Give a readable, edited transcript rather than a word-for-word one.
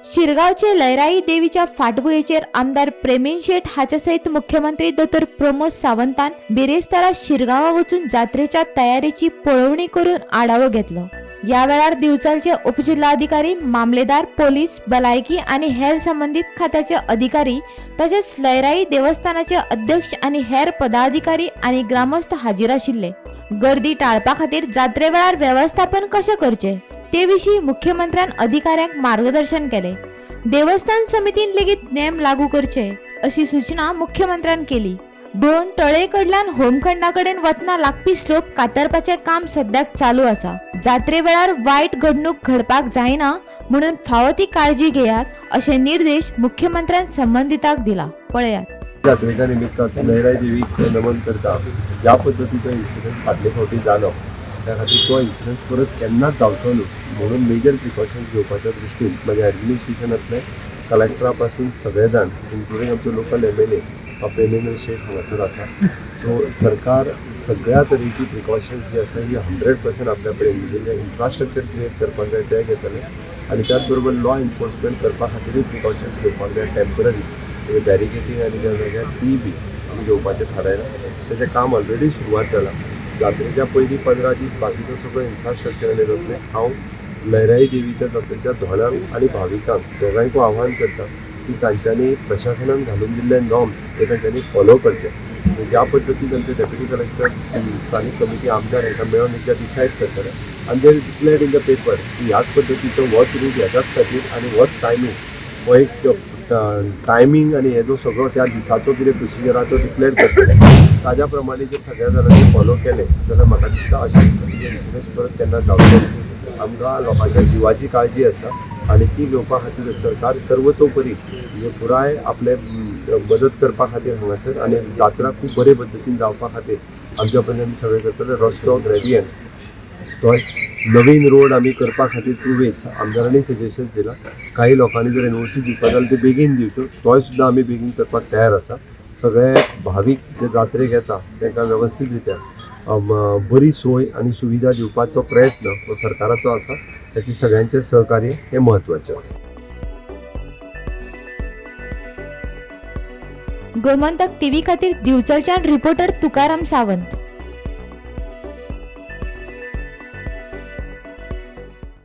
शिरगांवचे लयराई देवीच्या फाटभुंयेचेर आमदार प्रेमेंद शेट हाच्या सयत मुख्यमंत्री दोतोर प्रमोद सावंतान बिरेस्तारा शिरगांवा वचून जात्रेच्या तयारेची पळोवणी करून आढावो घेतलो. या वेळार दिवचलचे उपजिल्हाधिकारी, मामलेदार, पोलीस, भलायकी आनी हेर संबंदीत खात्याचे अधिकारी तशेंच लयराई देवस्थानाचे अध्यक्ष आनी हेर पदाधिकारी आनी ग्रामस्थ हाजीर आशिल्ले. गर्दी टाळपा खातीर जात्रे वेळार वेवस्थापन कशें करचें ते विशीं मुख्यमंत्र्यान अधिकाऱ्यांक मार्गदर्शन केलें. देवस्थान समितीन लेगीत नेम लागू करचे अशी सूचना मुख्यमंत्र्यान केली. दोन तळे कडल्यान होमखंडा कडेन वतना लागपी स्लोप कातरपाचें काम सद्याक चालू आसा. जात्रे वेळार वायट घडणूक घडपाक जायना म्हणून फावो ती काळजी घेयात अशे निर्देश मुख्यमंत्र्यान संबंदितांक दिला. पळयात. जात्रेच्या निमित्तान लयराई देवीक नमन करता. ज्या पद्दतीचो इन्सिडंट फाटले फावटी जालो, त्या खातीर तो इन्सिडंट परत केन्नाच जावचो न्हू म्हणून मेजर प्रिकॉशन्स घेवपाच्या दृश्टीन म्हाज्या एडमिनिस्ट्रेशनांतले कलेक्टरा पासून सगळे जाण, इन्क्लुडींग आमचो लोकल एमएलए प्रेमेंद्र शेट हांगासर आसा. सो सरकार सगळ्या तरेची प्रिकॉशन्स जी आसा ही 100% आपल्या कडेन, म्हणजे इन्फ्रास्ट्रक्चर क्रिएट करपाक जाय ते घेतले आनी त्याच बरोबर लॉ एनफोर्समेंट करपा खातीरूय प्रिकॉशन्स घेवपाक जाय. टेंपररी बॅरिकेटींग आनी त्या जाग्यार ती बी आमी घेवपाचें थारायलां. तेचें काम ऑलरेडी सुरवात जालां. जात्रेच्या पयलीं 15 दीस बाकीचो सगळो इन्फ्रास्ट्रक्चर आनी जातलें. हांव लयराई देवीच्या जात्रेच्या धोणांक आनी भाविकांक दोगांयकूय आव्हान करता की तांच्यांनी प्रशासनान घालून दिल्ले नॉर्म्स हे तांच्यांनी फॉलो करचे. ज्या पद्दतीन आमचे डेप्युटी कलेक्टर, स्थानीक कमिटी, आमदार हांकां मेळून एकदां डिसायड करतले आनी they declared in the paper की ह्याच पद्दतीचो होच रूट ह्याच्याच खातीर आनी होच टायमींग, हो एक टायमींग आनी हे जो सगळो त्या दिसाचो कितें प्रोसिजर आहा तो डिक्लेअर करतले. ताज्या प्रमाणे जर सगळ्या जाणांनी फॉलो केलें जाल्यार म्हाका दिसता अशे पद्दतीचे इन्सिडंट्स परत केन्ना जावचे ना. आमकां लोकांच्या जिवाची काळजी आसा आनी ती घेवपा खातीर सरकार सर्वतोपरी, म्हणजे पुराय आपले मदत करपा खातीर हांगासर आनी जात्रा खूब बरे पद्दतीन जावपा खातीर आमच्या पर्यंत सगळें करतले. रस्तो ग्रेडियंट तो नवीन रोड आमी करपा खातीर टू वेज आमदारांनी सजेशन दिलां. काही लोकांनी जर एनओसी दिवपा जाल्यार ते बेगीन दिवच्यो, तोय सुद्दां आमी बेगीन करपाक तयार आसा. सगळे भावीक जे जात्रेक येता तांकां वेवस्थीत रित्या बरी सोय आनी सुविधा दिवपाचो प्रयत्न हो सरकाराचो आसा. ताची सगळ्यांचें सहकार्य हें म्हत्वाचें आसा. गोमंतक टीव्ही खातीर दिवचलच्यान रिपोर्टर तुकाराम सावंत.